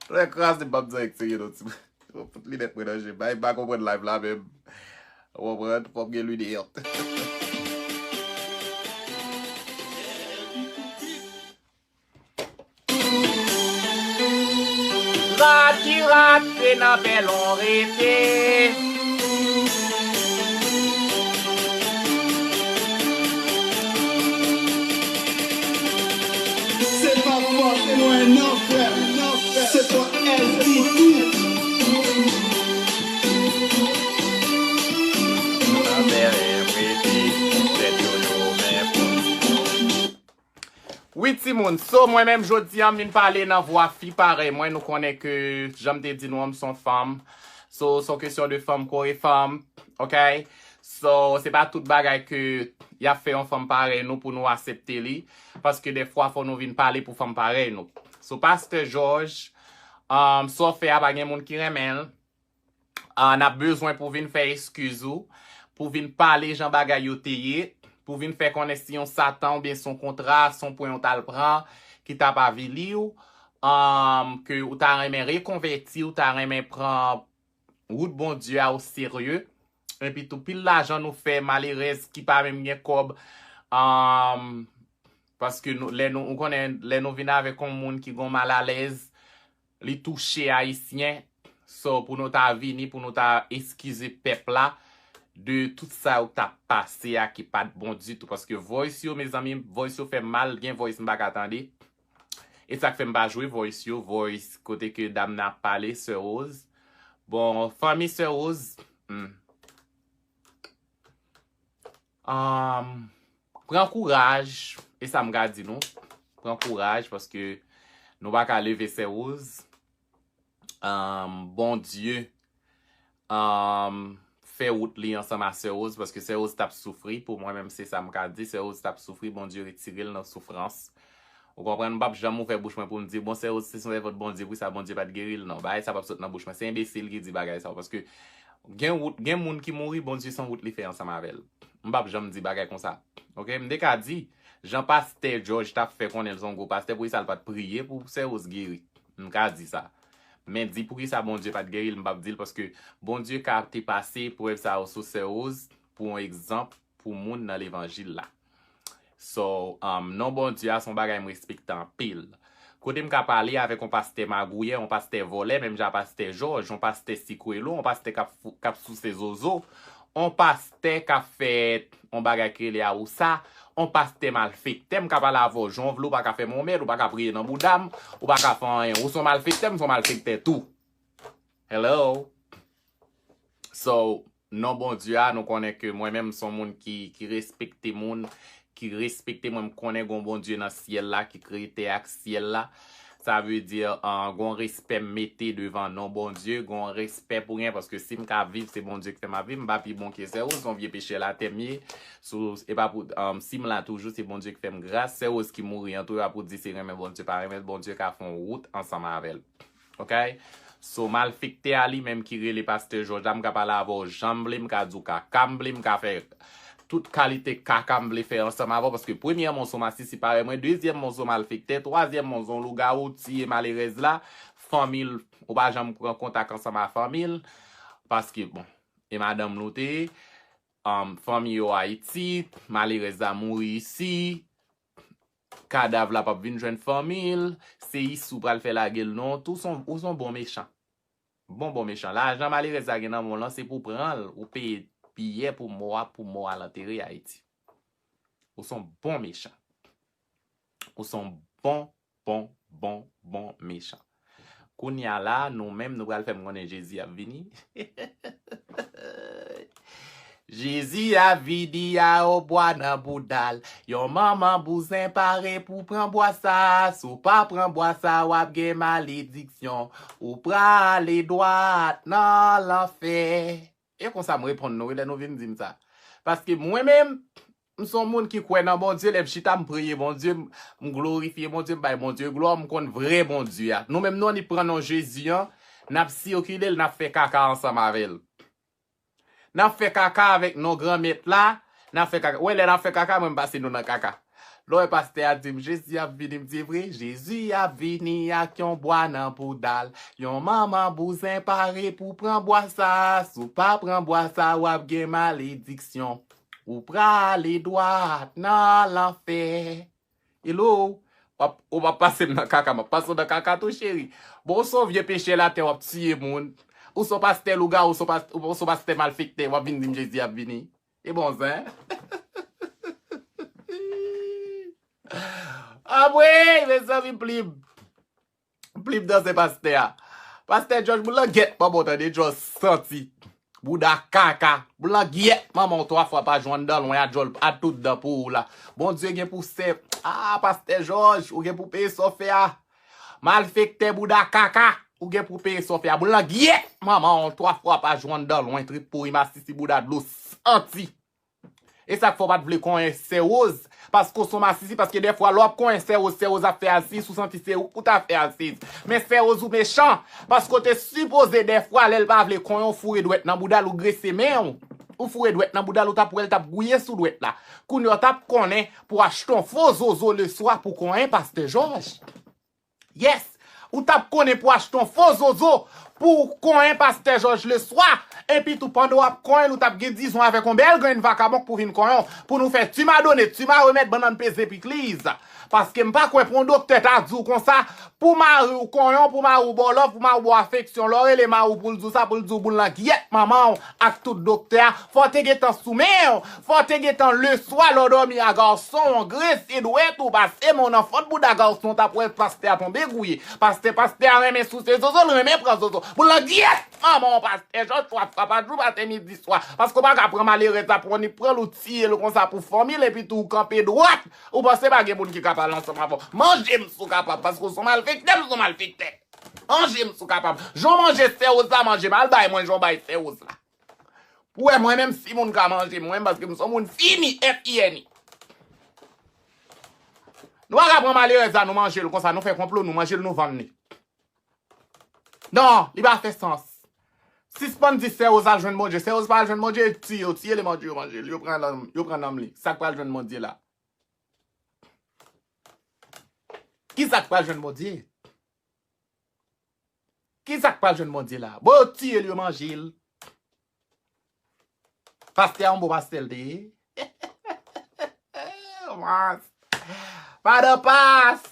Tonnè kraze m, m p ap di anyen serye, non, ti. Fout linèt mwen nan je m. Ay, m pa konprann live la menm. Ou konprann? Fò m gen linèt. Sa ki rate nan bèl on rete. Se pa fòt mwen non frè, non frè. Se fòt S D tou. Sa bèl rete, tèt yo yo men fò. Wi timoun, so mwen menm jodi an m vin pale nan vwa fi parèy mwen, nou konnen ke jan m te di nou an m son fanm. So, son kesyon de fanm kore fanm, ok? So, se pa tout bagay ke y ap fè yon fanm parèy nou pou nou aksepte li, paske dèfwa fò nou vin pale pou fanm parèy nou. So, pastè Jòj, um, sa w fè a pa gen moun ki renmen l. Ah, n ap bezwen pou vin fè eskiz ou, pou vin pale jan bagay yo te ye, pou vin fè konnen si yon satan oubyen si yon kontra, si yon pwen ou t al pran, ki t ap avili w, um, ke ou ta renmen rekonvèti, ou ta renmen pran wout Bondye a o serye. Epi tou, pil lajan nou fè, malerèz ki pa menm gen kòb, um, paske nou, lè nou, ou konnen, lè nou vin avèk yon moun ki gon malalèz, li touche Ayisyen. So, pou nou ta vini, pou nou ta eskize pèp la de tout sa yo k t ap pase a ki pa t bon ditou. Paske voice yo, mezanmi, voice yo fè m mal, gen voice m pa ka tande. E sa k fè m pa jwe voice yo, voice kote ke dam nan ap pale, Sè Rose. Bon, fanmi Sè Rose, hmm. Um, pran kouraj, e sa m ka di nou. Pran kouraj, paske nou pa ka leve Sè Rose. Um, Bondye, um, fè wout li ansanm a Sè Rose, paske Sè Rose t ap soufri. Pou mwen menm, se sa m ka di. Sè Rose t ap soufri, Bondye retire l nan soufrans. Ou konprann? M p ap janm ouvè bouch mwen pou m di, bon, Sè Rose, se sèvant Bondye, poukisa Bondye pa t geri l? Non, bagay sa p ap sot nan bouch mwen. Se enbesil ki di bagay sa yo, paske gen wout, gen moun ki mouri, Bondye se yon wout li fè ansanm avè l. M p ap janm di bagay konsa. Ok? M te ka di, jan pastè Jòj t ap fè konnen l se yon gwo pastè, poukisa l pa t priye pou Sè Rose geri? M ka di sa. Men di poukisa Bondye pa t geri l, m p ap di l, paske Bondye ka te pase eprèv sa yo sou Sè Rose pou yon egzanp pou moun nan levanjil la. So, um, non Bondye a se yon bagay m respekte anpil. Kote m ka pale avèk yon pastè magouyè, yon pastè vòlè, menm jan pastè Jòj, yon pastè sikwelo, yon pastè k ap fou-, k ap souse zozo, yon pastè k ap fè yon bagay ki rele awousa, yon pastè malfektè, m ka pale avè w jan w vle, ou pa ka fè m yon mèd, ou pa ka priye nan bouda m, ou pa ka fè anyen. Ou se yon malfektè, m se yon malfektè tou. Hello? So, non Bondye a, nou konnen ke mwen menm m se yon moun ki, ki respekte moun, ki respekte mwen, m konnen gon Bondye nan syèl la, ki kreye tè ak syèl la. Sa vle di, ah, gon respè m mete devan non Bondye, gon respè pou gen, paske si m ka viv, se Bondye ki fè m ap viv, m pa pi bon ke Sè Rose, se yon vye pechè latè m ye. So, e pa pou, um, si m la toujou, se Bondye ki fè m gras. Sè Rose ki mouri an tou, e pa pou di se renmen Bondye, pa renmen l, Bondye ka fè yon wout ansanm avè l. Ok? So, malfektè a li menm ki rele pastè Jòj la, m ka pale avè w jan m vle, m ka di w kaka m vle, m ka fè tout kalite kaka m vle fè ansanm avè w, paske premyèman, w se yon masisi parèy mwen, dezyèmman, w se yon malfektè, twazyèmman, w se yon lougawou, w tiye malerèz la, fanmi l, ou pa janm pran kontak ansanm a fanmi l, paske, bon, e madanm nou te ye, um, fanmi yo Ayiti, malerèz la mouri isi, kadav la p ap vin jwenn fanmi l, se isi w pral fè lage l non, tou se yon, ou se yon bon mechan. Bon, bon mechan. Lajan malerèz la gen nan men w lan, se pou w pran l, ou peye biyè pou mò a, pou mò a al antere Ayiti. Ou se yon bon mechan. Ou se yon bon, bon, bon, bon mechan. Kounye a la, nou menm, nou pral fè m konnen Jezi ap vini. Jezi ap vini a o bwa nan bouda l. Yon manman bouzen pare pou pran bwa sa. Si w pa pran bwa sa, w ap gen malediksyon. Ou prale dwat nan lanfè. E konsa m reponn nou, wi, lè nou vin di m sa. Paske mwen menm, m se yon moun ki kwè nan Bondye, lè m chita, m priye Bondye, m, m glorifye Bondye, m bay Bondye glwa, m konn vrè Bondye a. Nou menm, nou annik pran non Jezi an, n ap sikile l, n ap fè kaka ansanm avè l. N ap fè kaka avèk non Granmèt la, n ap fè kaka. Wè, lè n ap fè kaka, mwen, m pase nou nan kaka. Lè w wè pastè a di m, Jezi ap vini, m di, vre, Jezi ap vini ak yon bwa nan bouda l. Yon manman bouzen pare pou pran bwa sa. Si w pa pran bwa sa, w ap gen malediksyon. Ou prale dwat nan lanfè. Hello? Ap, ou p ap pase m nan kaka, m ap pase w nan kaka tou, cheri. Bon, ou se yon vye pechè latè, w ap tiye moun. Ou se yon pastè lougawou, ou se yon pas-, ou se yon pastè malfektè, w ap vin di m Jezi ap vini. E bon zen. Anmwey, mezanmi, plim. Plim danse pastè a. Pastè Jòj, boul langyèt manman w, tande, Jòj santi. Bouda kaka. Boul langyèt manman w, twa fwa pa jou anndan lwen a, djòl a tout dan pou ou la. Bondye gen pou sè. Ah, pastè Jòj, ou gen pou peye sa w fè a. Malfektè bouda kaka, ou gen pou peye sa w fè a. Boul langyèt manman w, twa fwa pa jou anndan lwen, trip pouri, masisi, bouda dlo santi. E sa k fè w pa t vle konyen sè Woz, paske w se yon masisi, paske dèfwa lè w ap konyen sè Woz, sè Woz ap fè asiz, ou santi se ou k pou ta fè asiz. Men sè Woz ou mechan, paske w te sipoze dèfwa lè l pa vle konyen w foure dwèt nan bouda l, ou grese men w. Ou foure dwèt nan bouda l, ou t ap wè l t ap gwouye sou dwèt la. Kounye a w t ap konnen pou w achte yon fo zozo leswa pou konyen pastè Jòj. Yes! Ou t ap konnen pou achte yon fo zozo pou w konyen pastè Jòj leswa, epi tou pandan w ap konyen l, ou t ap gen dizon avèk yon bèl grenn vakabon k pou vin konyen w, pou nou fè ti madone, ti maremèt, bannann peze pikliz. Paske m pa kwè pou yon doktè ta di w konsa, pou mari w konyen w, pou mari w ba w love, pou mari w ba w afeksyon, lè w rele mari w pou l di w sa, pou l di w boul langyèt manman w ak tout doktè a, fò w te gentan sou men w, fò w te gentan leswa lè w dòmi a gason w, grese dwèt ou, pase men w nan fant bouda gason w, t ap wè pastè a tonbe gwouye. Pastè, pastè a renmen souse zozo, l renmen pran zozo. Boul langyèt manman w, pastè Jòj, twa fwa pa jou, pase midi swa. Paske w pa ka pran malerèz la, pran ni pran l, ou tiye l konsa pou fanmi l, epi tou ou kanpe dwat. Ou panse pa gen moun ki ka pale ansanm avè w? Manje m si w kapab, paske w se yon malfektè, m se yon malfektè. Manje m si w kapab. Jan w manje sè Woz la, manje m. Al bay mwen jan w bay sè Woz la. Pou wè mwen menm si moun ka manje m, mwen, paske m se yon moun fini, F I N I. Nou pa ka pran malerèz la, nou manje l konsa, nou fè konplo, nou manje l, nou vann li. Non, li pa fè sans. Sispann di sè Woz al jwenn Bondye. Sè Woz pa al jwenn Bondye, yo tiye, yo tiye l, e Bondye yo manje l. Yo pran nanm, yo pran nanm li. Sa k pral jwenn Bondye la? Ki sa k pral jwenn Bondye? Ki sa k pral jwenn Bondye la? Bon, yo tiye l, yo manje l. Pastè a yon bon pastè l te ye. Mas. Madan Pas.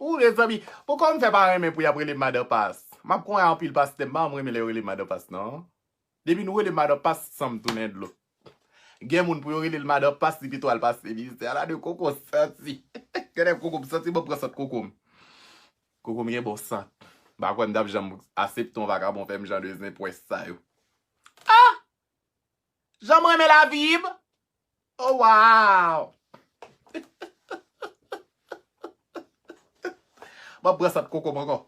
Ou mezanmi, poukò m fè pa renmen pou y ap rele m Madan Pas? M ap konyen anpil pastè, m pa janm renmen lè yo rele m Madan Pas, non. Depi nou rele m Madan Pas, san m tounen dlo. Gen moun pou yo rele l Madan Pas, li pito al pase mizè. Ala de koko santi. Gade koko m santi, bon, pran sant koko m. Koko m gen bon sant. M pa kwè m t ap janm asepte yon vakabon fè m jan de zen pwès sa yo. Ah! Jan m renmen lavi m! Oh, wow! Ban m pran sant koko m ankò.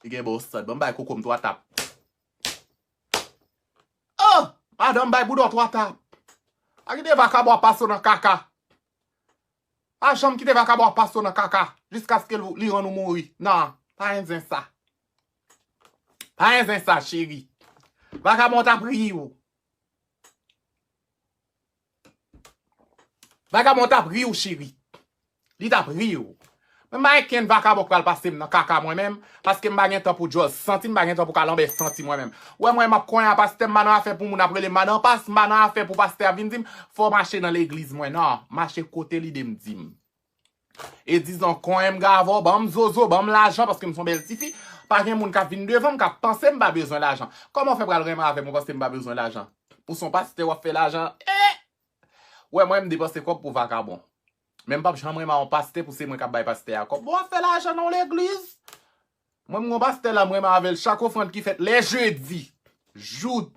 Li gen bon sant. Ban m bay koko m twa tap. Oh! Madanm, bay bouda w twa tap. Pa kite vakabon ap pase w nan kaka. Pa janm kite vakabon ap pase w nan kaka jiskaske li rann ou mouri. Non, pa gen zen sa. Pa gen zen sa, cheri. Vakabon t ap ri w. Vakabon t ap ri w, cheri. Li t ap ri w. Mwen, m pa gen kenn vakabon k pral pase m nan kaka mwen menm, paske m pa gen tan pou djòz santi, m pa gen tan pou kalanbè santi mwen menm. Ou wè mwen, m ap konyen a pastè, m pa nan afè pou moun ap rele m madan pas, m pa nan afè pou pastè a vin di m, fò w mache nan legliz mwen. Non, mache kote lide m di m. E dizon, konyen m gavò, ban m zozo, ban m lajan, paske m se yon bèl tifi. Pa gen moun k ap vin devan m, k ap panse m pa bezwen lajan. Kòman w fè pral renmen avè m, ou panse m pa bezwen lajan? Ou se yon pastè, w ap fè lajan? Eh! Ou wè mwen, m depanse kòb pou vakabon. Men m p ap janm renmen a yon pastè pou se mwen k ap bay pastè a kòb. Bon, w ap fè lajan nan yon legliz. Mwen, m gon pastè la, m renmen avè l. Chak ofrann ki fèt lè jedi, Joud,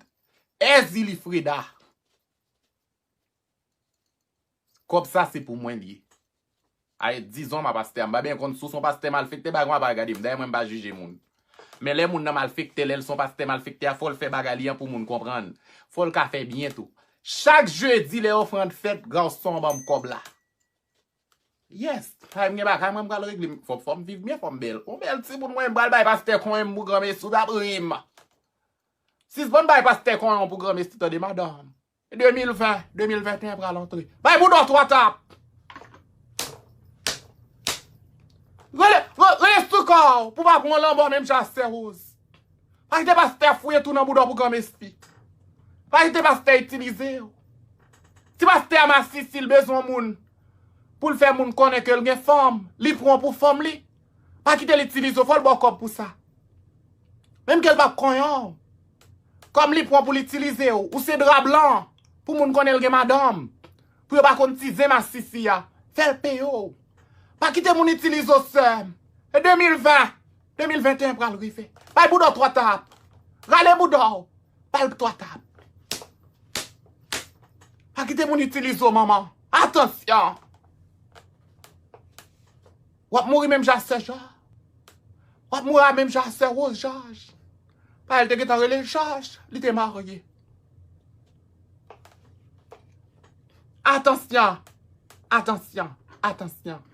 Èzili Freda. Kòb sa se pou mwen li ye. Ay, dizon m a pastè a, m pa byen konn si w se yon pastè malfektè, bagay w ap gade m. Dayè mwen m pa jije moun. Men lè moun nan malfektè, lè l se yon pastè malfektè a, fò l fè bagay li an pou moun konprann. Fò l ka fè byen tou. Chak jedi lè ofrann fèt, gason an ban m kòb la. Yes, kay m gen bagay mwen m pral regle. Fò, fò m viv byen, fò m bèl. Yon bèl timoun mwen, m pral bay pastè konyen m pou granmesi, w t ap ri m. Sispann bay pastè konyen w pou granmesi, tande madanm. De mil ven, de mil venteyen pral antre. Bay bouda w twa tap. Rele, re-, rele sou kò w pou pa pran lanmò menm jan a sè Woz. Pa kite pastè a fouye tou nan bouda w pou granmesi. Pa kite pastè a itilize w. Si pastè a masisi, l bezwen yon moun pou l fè moun konnen ke l gen fanm, li pran w pou fanm li. Pa kite l itilize w, fò l ba w kòb pou sa. Menm ke l p ap konyen w. Kòm li pran pou l itilize w, ou se dra blan pou moun konnen l gen madanm. Pou yo pa konn ti zen masisi a. Fè l peye w. Pa kite moun itilize w, sè m. E de mil ven, de mil venteyen pral rive. Bay bouda w twa tap. Rale bouda w. Bay l twa tap. Pa kite moun itilize w, manman. Atansyon. W ap mouri menm jan ak sè Jòj. W ap mouri menm jan ak sè Wòz Jòj. Paske l te gentan rele Jòj, li te marye. Atansyon, atansyon, atansyon.